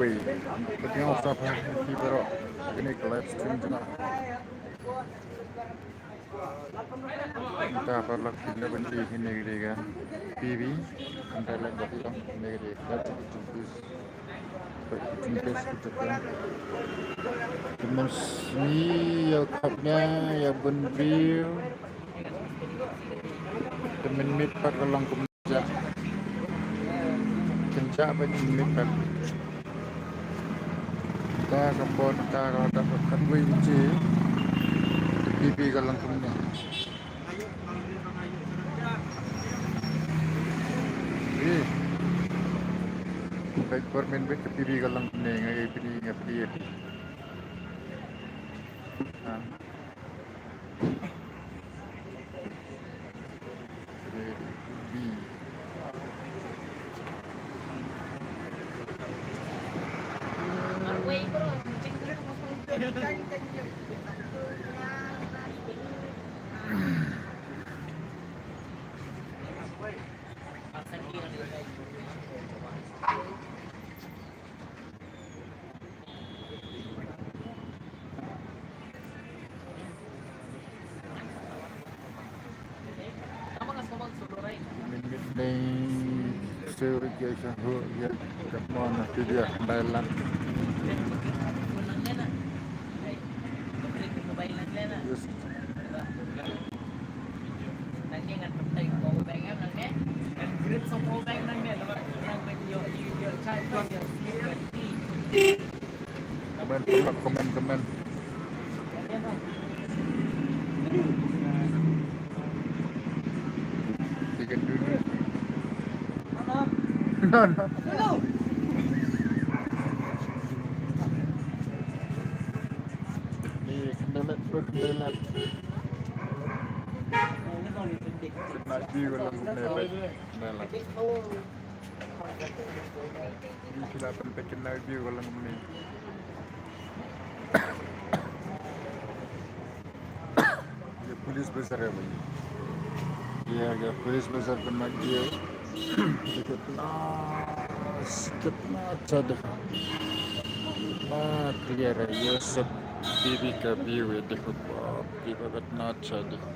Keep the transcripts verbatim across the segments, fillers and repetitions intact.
Wei, ka tiang sa pha ki baroh. Kane ka live stream jong nga. Mynta paralok, phi dei ban ïohi kane ka dei ka P B. Mynta leh ba ki long kane ka dei ka P B. Ka mynsngi ïa khapnga ïa bun briew. Te mynmiet pat ka long kum Jah. Kynjah ba kin mih pat. Ta ka por ta ka dap ka khatwei baje. Ka P B ka long kumne. Eh. Peit por mynmiet ka P B ka long kumne, nga ïa phi, nga phi ïa phi. Ha. Minit dei sir ke sahur ya. Come on, nanti dia Thailand. Yes. Comment, comment, comment, comment. You can do this. No, no. Ni, kena lap, kena lap. Kena view kalau kena lap. Kena lap. Ni sila pun tak kena view kalau ni. Ye police bazar hai bhai. Ye, ye police bazar pe na ye. Ye kitna, kitna अच्छा दिखा. Kitna clear hai. Ye sab P B ka view hai, dekho, बाप रे बाप, kitna अच्छा दिखा.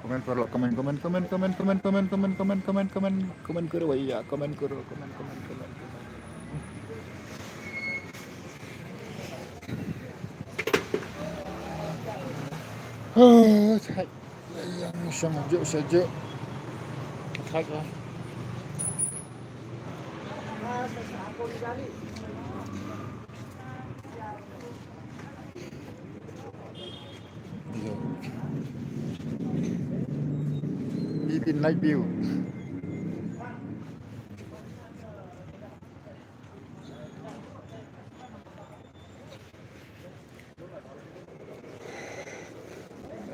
Comment paralok, comment, comment, comment, comment, comment, comment, comment, comment, comment, comment, comment kuro, iya, comment kuro, comment, comment, comment, comment. Oh, tight. Yang sejuk, sejuk. Tight lah. P B night view.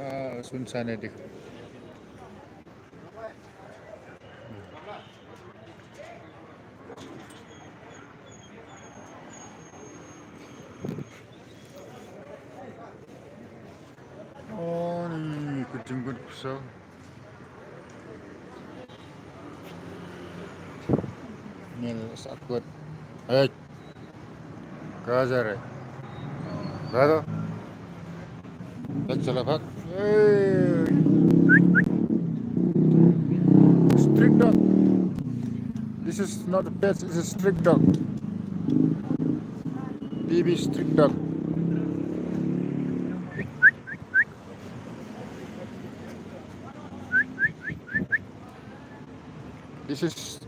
Ah, सुनसान है, देखो। Oh, ni kucing pun kesal. Nil sakut. Hei. Ka jare. Ba to. Pet sala phak. Hey. Street dog. This is not a pet, it's a street dog. P B street dog. This is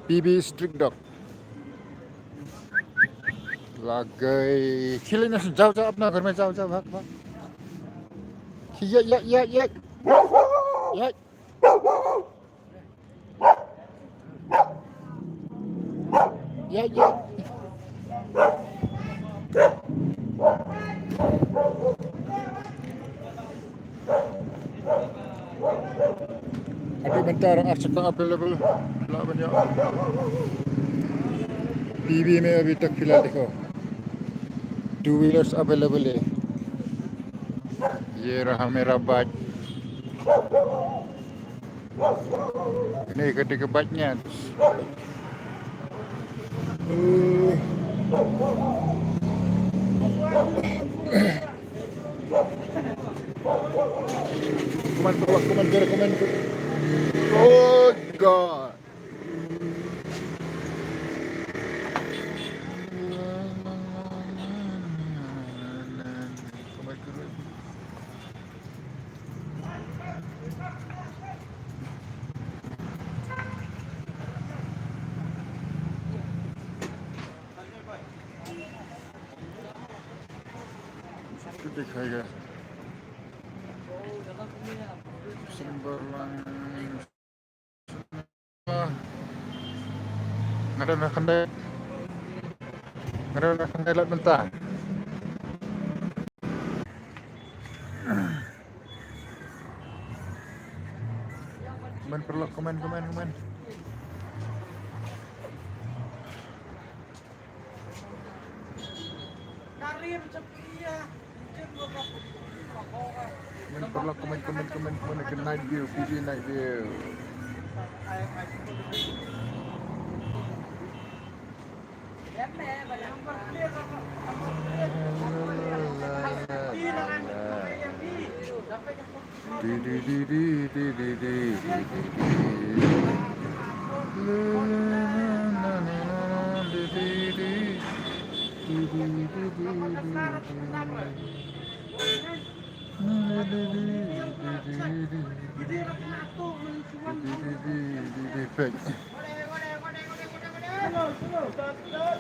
P B street dog. Lagai. Khilin na jao jao apna ghar mein jao jao bhag bhag. Ye ye ye ye. Ye. Ye ye. अभी बंता रहा, अच्छा का available, ला बन जाओ। पीवी में अभी तक फिलहाल देखो, टू व्हीलर्स अवेलेबल है। ये रहा मेरा bike. Ini ketika baiknya. Kuman, kuman, kuman, kuman. Oh God. Itu deh kayak Sumber lang. Nga don na khyndai. Nga don na khyndai lat mynta. Comment paralok, comment, comment, comment. Comment paralok, comment, comment, comment, comment. Night view, P V night view.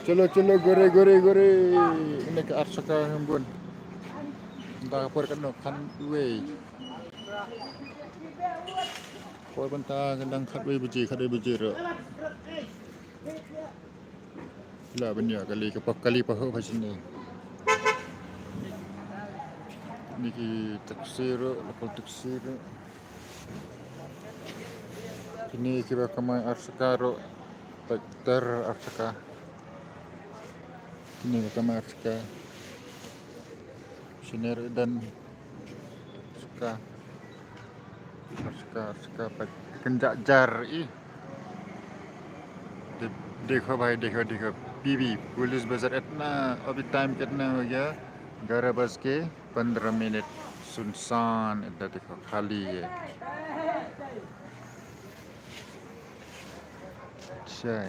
Chalo, chalo, gore, gore, gore. Ini ka ar saka ngan bun. Nda ka por katno, khatwei. Por bynta ka dang khatwei baje, khatwei baje ruh. La ban ïa kali ka pa, kali pa ho pha sini. Ni ki taxi ruh, local taxi ruh. Kine kiba kamai ar saka ruh, peit ter ar saka. Kine kiba kamai ar saka. Sini ruh don saka. Ar saka, ar saka, peit kynja jar i. De, dekho bhai, dekho, dekho. P V, police bazar itna, abhi time kitna ho gaya? Gyarah baj ke पन्द्रह मिनट, सुनसान, इधर देखो, खाली है। अच्छा है।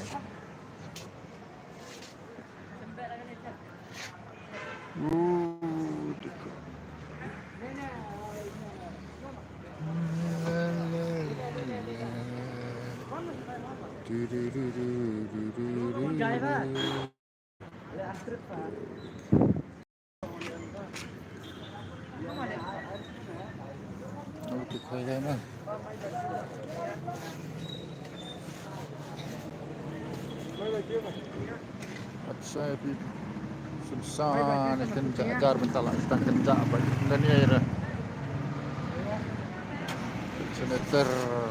वो देखो। अब तो खाएगा ना। अच्छा है, अभी सुनसान है, kynja jar bynta la, tang kynja ba ynda ni ai ra. Semeter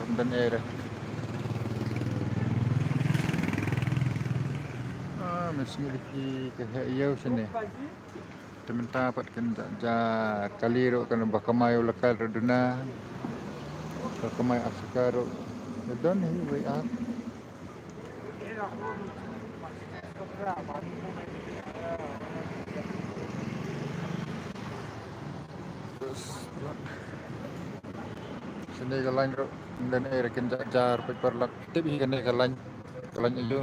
ynda ni ai ra. Ah, mes ngi ki ke he yau sini. Te mynta pat kynja jar, kali ruh kan ba kamai u lakal ruh duna. Ba kamai ar saka ruh. Te don hi wei ar. Sini ka lain ruh, ynda ni ai ra kynja jar peit paralok. Tip hi kane ka lain. Ka lain aïu.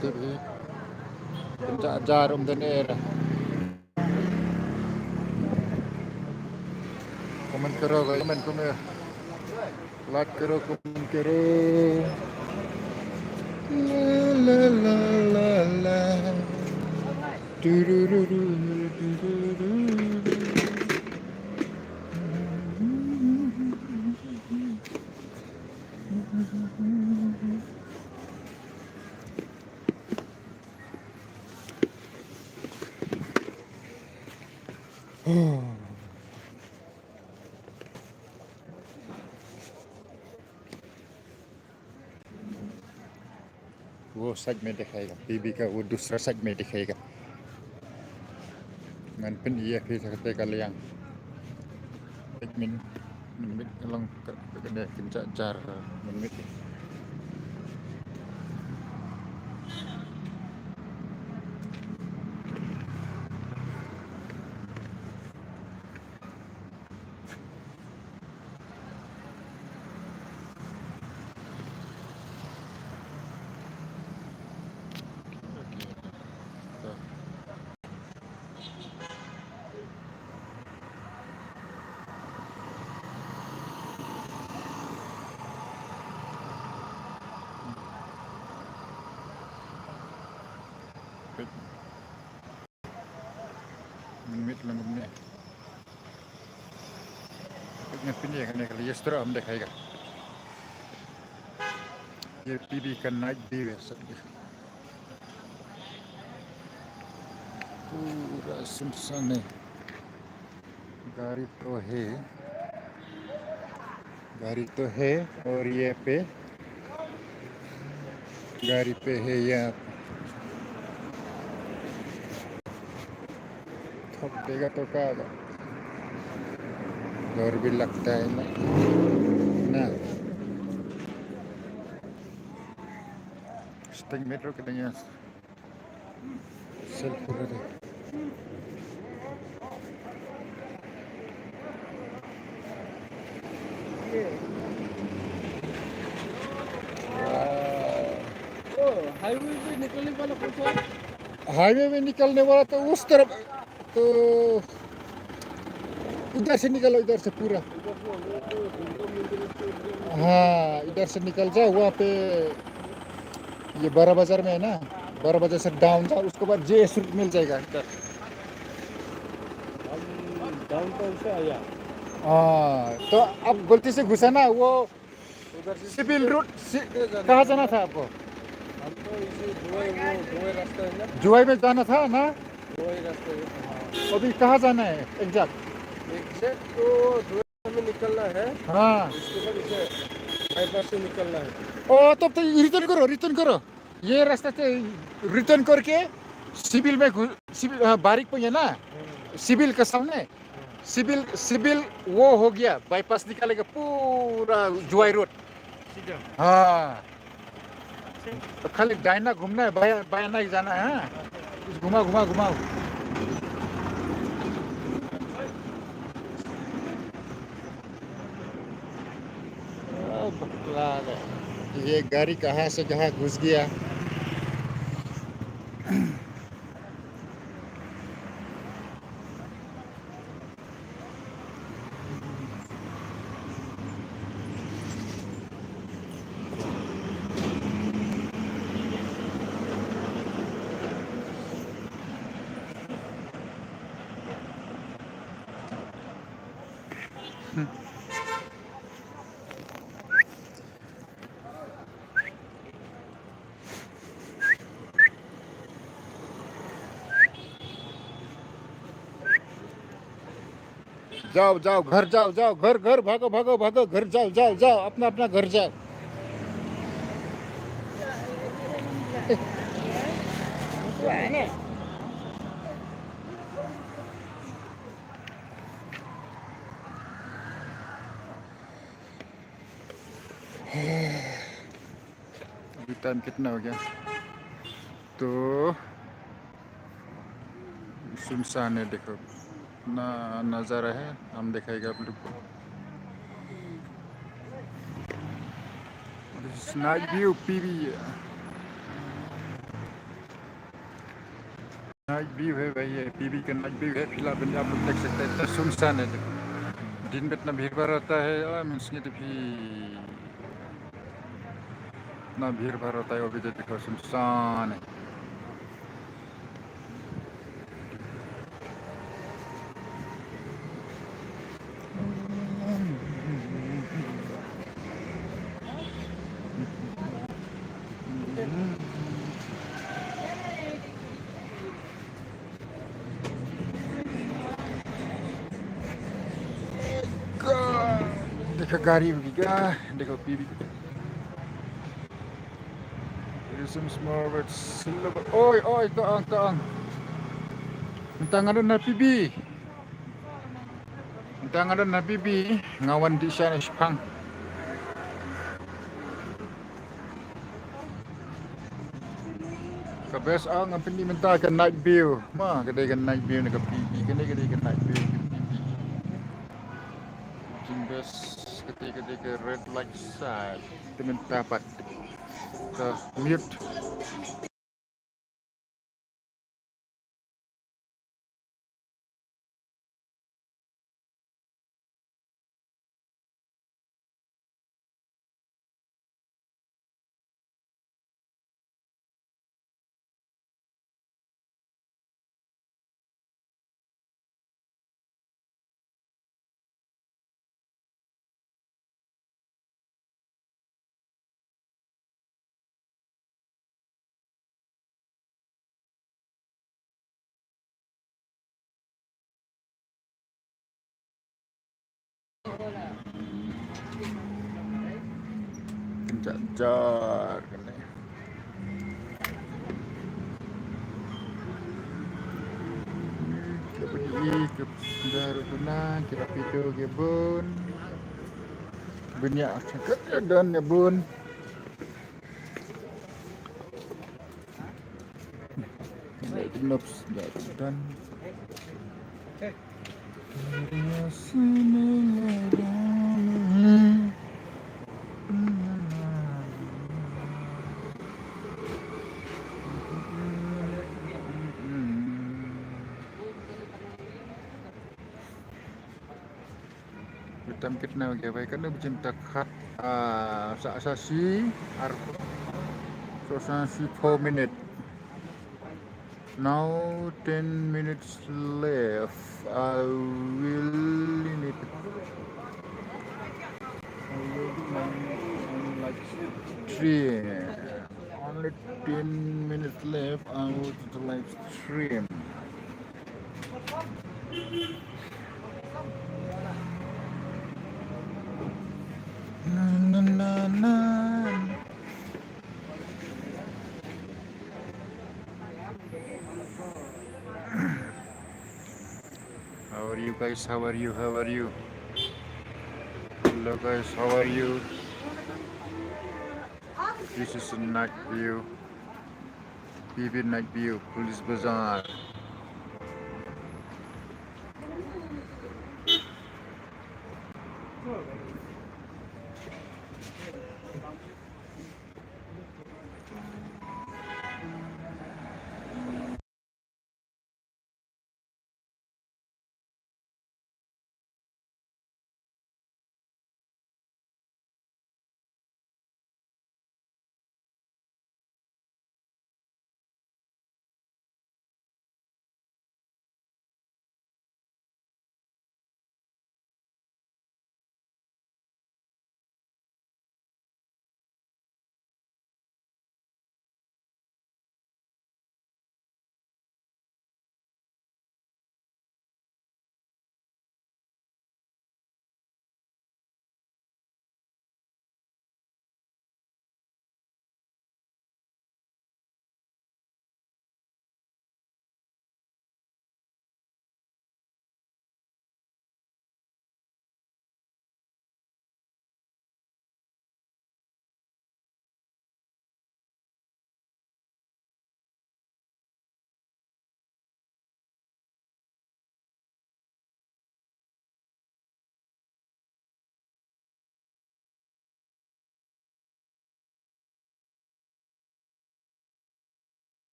Tip hi. Kynja jar um da ni ai ra. Comment karo, comment, comment. Like karo, comment karo. La, la, la, la, la. Du, du, du, du, du, du, du, du. Side में दिखाएगा, पीबी का वो दूसरा साइड में दिखाएगा। Ngan pyni ïa phi sa kata ka liang. Ek min, minit ka long ka, ka, ka, ka, ka, ka, ka, ka, ka, ka, ka, Minit lang kumne. Ngan pyni ïa kane ka liang, shuwa ym dei kane ka. Ye phi ka night view sah. Pura sunsan hai. गाड़ी तो है, गाड़ी तो है, और ये पे गाड़ी पे है, यहाँ ठोक देगा तो क्या होगा? डर भी लगता है ना, ना। Sting metro kita nya. Self pura deh. ओ, हाईवे पे निकलने वाला कौन सा है? हाईवे में निकलने वाला तो उस तरफ, तो उधर से निकलो, इधर से पूरा। हाँ, इधर से निकल जाओ, वहाँ पे ये बड़ा बाजार में है ना, बड़ा बाजार से डाउन जाओ, उसके बाद जे एस रूट मिल जाएगा इधर। हम डाउनटाउन से आया। हाँ, तो अब गलती से घुसा ना, वो उधर से सीबील रूट से, कहाँ जाना था आपको? हम तो इसे जुवाई, वो जुवाई रास्ता है ना? जुवाई में जाना था ना? जुवाई रास्ता है, हाँ। अभी कहाँ जाना है एग्जैक्ट? एग्जैक्ट तो जुवाई में निकलना है। हाँ। उसके बाद इसे बाईपास से निकलना है। ओ, तब तो रिटर्न करो, रिटर्न करो। ये रास्ता से रिटर्न करके सीबील में घु-, सीबील, हाँ, बारिक पे है ना? हम्म। सीबील के सामने। सीबील, सीबील वो हो गया, बाईपास निकालेगा पूरा जुवाई रोड। सीधा? हाँ। अच्छा। तो खाली दाहिना घूमना है, बायां, बायां नहीं जाना है, हाँ? घुमा, घुमा, घुमाओ। ओ, बकला रे। ये गाड़ी कहाँ से कहाँ घुस गया? जाओ, जाओ, घर जाओ, जाओ, घर, घर, भागो, भागो, भागो, घर जाओ, जाओ, जाओ, अपना, अपना घर जाओ। अभी टाइम कितना हो गया? तो सुनसान है, देखो ना, नज़ारा है, हम दिखाएगा आप लोग को। This is night view, PB. Night view है भाई, ये पीबी का नाइट व्यू है। फिलहाल अभी आप लोग देख सकते हैं, इतना सुनसान है। देखो, दिन में इतना भीड़ भाड़ रहता है, आ, मीन्स ये तो भी इतना भीड़ भाड़ रहता है, वो भी तो देखो, सुनसान है। देखो गाड़ी भी गया, देखो PB. Seems more with silver. Oi, oi, to ang, to ang. Mynta nga don ha P B. Mynta nga don ha P B, nga wan dih sha na shipang. Ka best ang, nga pyni mynta ka night view. Ma, ka dei ka night view na ka P B, ka dei, ka dei ka night view na ka P B. Jing best, ka dei, ka dei ka red light side. Te mynta pat ka mute. Jar jar kane. Ka bini ka jar kuna ki rapido ki bun. Bun ïa ka don ïa bun. Let's done. Bitam kitna ke bai kanu bijin takat, ah, sa, sa si, ar, so sa si four minute. Now ten minutes left. I will need three. Only ten minutes left. I will do the live stream. Na, na, na, na. How are you guys? How are you? How are you? Hello guys, how are you? This is a night view. P B night view, Police Bazaar.